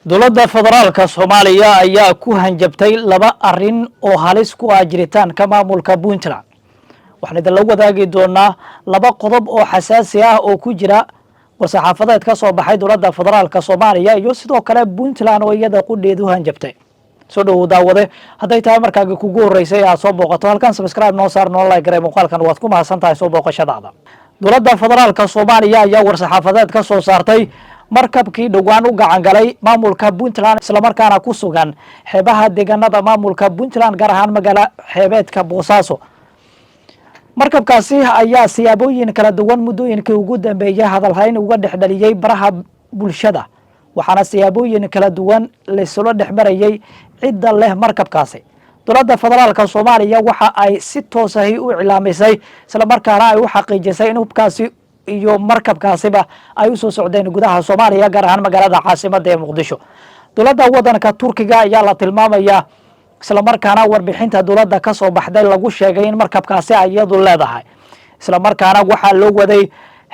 Dowladda Federaalka Soomaaliya ayaa ku hanjabtay laba arrin oo halis ku ah jiritaanka maamulka Puntland. Waxaan idinla wadaagi doonaa laba qodob oo xasaasi ah oo ku jira war-saxaafadeed ka soo baxay dowladda Federaalka Soomaaliya iyo sidoo kale Puntland oo iyada qudheedu hanjabtay. Soo dhowow, daawade. Hadday tahay markaagi kugu horreysay aad soo booqato halkan, subscribe noo saar, noo like garee muuqaalkan. Waad ku mahadsan tahay soo booqashadaada. Dowladda Federaalka Soomaaliya ayaa war-saxaafadeed ka soo saartay markabkii dhowaan u gacan galay maamulka Puntland, islamarkaana ku sugan xeebaha deegaanada maamulka Puntland, gaar ahaan magaala xeebeedka Boosaaso. Markabkaasi ayaa siyaabooyin kala duwan muddooyinkii ugu dambeeyay hadalhayn uga dhex dhaliyey baraha bulshada, waxaana siyaabooyin kala duwan laysula dhex marayay cidda leh markabkaasi. Dowladda Federaalka Soomaaliya waxa ay si toosahi u iclaamisay, islamarkaana ay u xaqiijisay in hubkaasi iyo markabkaasiba ay usoo socdeen gudaha Soomaaliya, gaar ahaan magaalada caasimada ee Muqdisho. Dowladda wadanka Turkiga ayaa la tilmaamayaa, islamarkaana warbixinta dowladda ka soo baxday lagu sheegay in markabkaasi ay iyadu leedahay, islamarkaana waxaa loo waday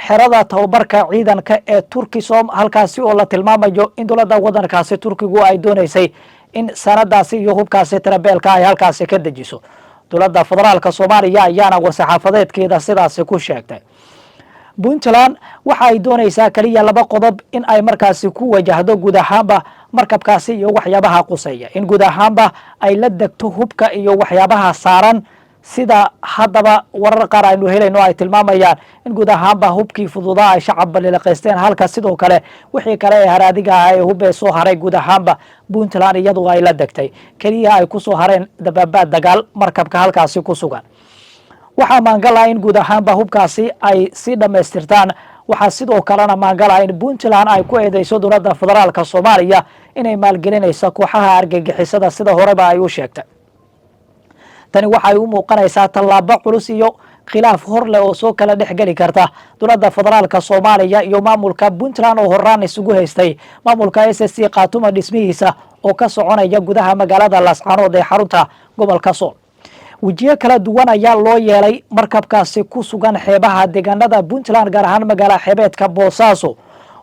xerada tababarka ciidanka ee Turkisom, halkaasi oo la tilmaamayo in dowladda wadankaasi Turkigu ay dooneysay in sanadaasi iyo hubkaasi tirabeelka ay halkaasi ka dejiso. Dowladda Federaalka Soomaaliya ayaana war-saxaafadeedkeeda sidaasi ku sheegtay. Puntland waxa ay doonaysaa keliya laba qodob in ay markaasi ku wajahdo guud ahaanba markabkaasi iyo waxyaabaha quseeya: in guud ahaanba ay la degto hubka iyo waxyaabaha saaran, sida haddaba warar qaar aynu helayno ay tilmaamayaan in guud ahaanba hubkii fududaa ay shacabba lilaqaysteen, halka sidoo kale wixii kale ee haraadiga ah ee hubee soo haray guud ahaanba Puntland iyadu ay la degtay, keliya ay kusoo hareen dabaabaad dagaal markabka halkaasi ku sugan. Waxaa maangal ah in guud ahaanba hubkaasi ay sii dhammaystirtaan. Waxaa sidoo kalena maangal ah in Puntland ay ku eedeyso dowladda Federaalka Soomaaliya inay maalgelinayso kooxaha argagixisada, sida horeba ay u sheegtay. Tani waxay u muuqanaysaa tallaabo culus iyo khilaaf hor leh oo soo kala dhex geli karta dowladda Federaalka Soomaaliya iyo maamulka Puntland, oo horaan isugu haystay maamulka SSC Khaatuma dhismihiisa oo ka soconaya gudaha magaalada Laascanood ee xarunta gobolka Sool. Wejiyo kala duwan ayaa loo yeelay markabkaasi ku sugan xeebaha deegaanada Puntland, gaar ahaan magaala xeebeedka Boosaaso,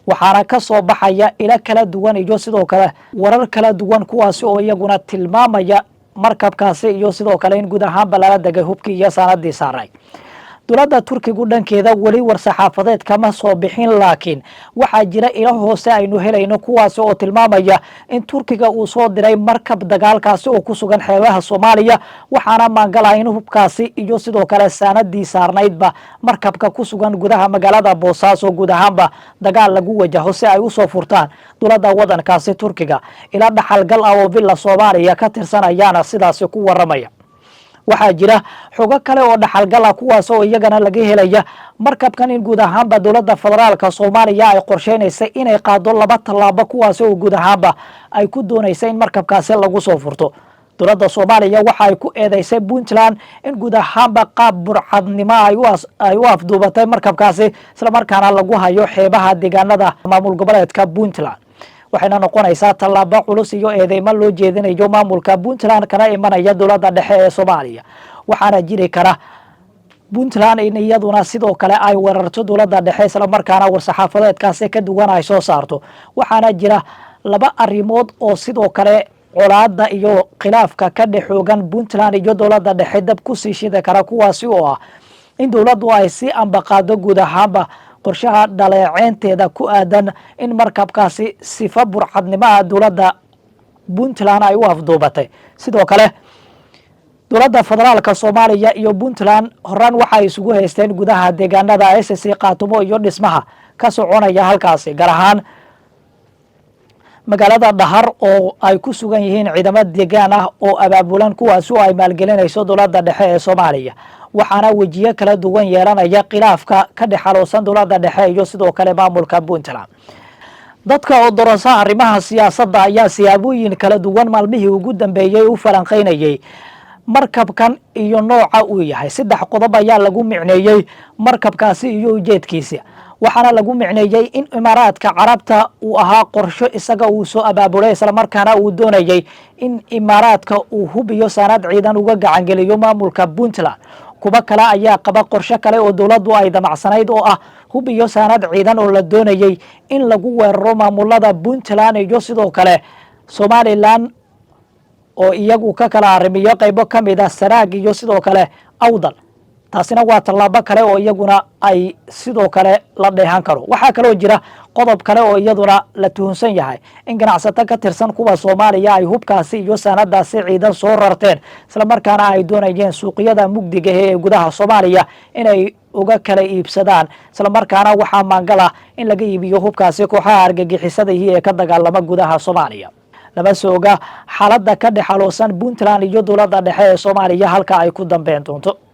waxaana ka soo baxaya ilo kala duwan iyo sidoo kale warar kala duwan, kuwaasi oo iyaguna tilmaamaya markabkaasi iyo sidoo kale in guud ahaanba lala degay hubkii iyo saanadii saaray. Dowladda Turkigu dhankeeda weli war-saxaafadeed kama soo bixin, laakiin waxaa jira ilo hoose aynu helayno, kuwaasi oo tilmaamaya in Turkiga uu soo diray markab dagaalkaasi oo ku sugan xeebaha Soomaaliya, waxaana maangala in hubkaasi iyo sidoo kale saanadii saarnaydba markabka ku sugan gudaha magaalada Boosaaso guud ahaanba dagaal lagu wajaho si ay usoo furtaan dowladda wadankaasi Turkiga. Ila dhaxalgal ah oo Villa Soomaaliya ka tirsan ayaana sidaasi ku waramaya. Waxaa jira xogo kale oo dhaxalgal ah, kuwaas oo iyagana laga helaya markabkan in guud ahaanba dowladda Federaalka Soomaaliya ay qorsheynaysa inay qaado laba tallaabo, kuwaas oo guud ahaanba ay ku doonaysa in markabkaasi lagu soo furto. Dowladda Soomaaliya waxa ay ku eedeysay Puntland in guud ahaanba qaab burcadnimo ay u afduubatay markabkaasi, islamarkaana lagu hayo xeebaha deegaanada maamul goboleedka Puntland. Waxayna noqonaysaa tallaabo culus iyo eedeymo loo jeedinayo maamulka Puntland kana imanaya dowladda dhexe ee Soomaaliya. Waxaana jiri kara Puntland in iyaduna sidoo kale ay weerarto dowladda dhexe, islamarkaana war-saxaafadeedkaasi ka duwan ay soo saarto. Waxaana jira laba arrimood oo sidoo kale colaada iyo khilaafka ka dhex xoogan Puntland iyo dowladda dhexe dab kusii shidi kara, kuwaasi oo ah in dowladdu ay si ambaqaado guud ahaanba qorshaha dhaleeceynteeda ku aadan in markabkaasi sifa burcadnimo ah dowladda Puntland ay u afduubatay. Sidoo kale, dowladda Federaalka Soomaaliya iyo Puntland horaan waxay isugu haysteen gudaha deegaanada SSC Khaatumo iyo dhismaha ka soconaya halkaasi, gaar ahaan magaalada Dhahar oo ay ku sugan yihiin ciidamo deegaan ah oo abaabulan, kuwaasi oo ay maalgelinayso dowladda dhexe ee Soomaaliya. Waxaana wejiyo kala duwan yeelanaya khilaafka ka dhex xaloosan dowladda dhexe iyo sidoo kale maamulka Puntland. Dadka oo dorosa arrimaha siyaasadda ayaa siyaabooyin kala duwan maalmihii ugu dambeeyey u falanqaynayay markabkan iyo nooca uu yahay. Saddex qodob ayaa lagu micneeyey markabkaasi iyo ujeedkiisa. Waxaana lagu micneeyey in Imaaraadka Carabta uu ahaa qorsho isaga uu soo abaabulay, islamarkaana uu doonayey in Imaaraadka uu hub iyo saanad ciidan uga gacangeliyo maamulka Puntland. Kuwo kale ayaa qaba qorsho kale oo dowladdu ay damacsanayd oo ah Hub iyo saanad ciidan oo la doonayey in lagu weeraro maamulada Puntland iyo sidoo kale Somaliland, oo iyagu ka kala arrimiyo qaybo ka mid ah Sanaag iyo sidoo kale Awdal. Taasina waa tallaabo kale oo iyaguna ay sidoo kale la dheehan karo. Waxaa kaloo jira qodob kale oo iyaduna la tuhunsan yahay in ganacsato ka tirsan kuwa Soomaaliya ay hubkaasi iyo saanadaasi ciidan soo rarteen, islamarkaana ay doonayeen suuqyada mugdiga ee gudaha Soomaaliya inay uga kala iibsadaan. Islamarkaana waxaa maangal ah in laga iibiyo hubkaasi kooxaha argagixisadaihi ee ka dagaalama gudaha Soomaaliya. Lama sooga xaaladda ka dhex aloosan Puntland iyo dowladda dhexe ee Soomaaliya halka ay ku dambeyn doonto.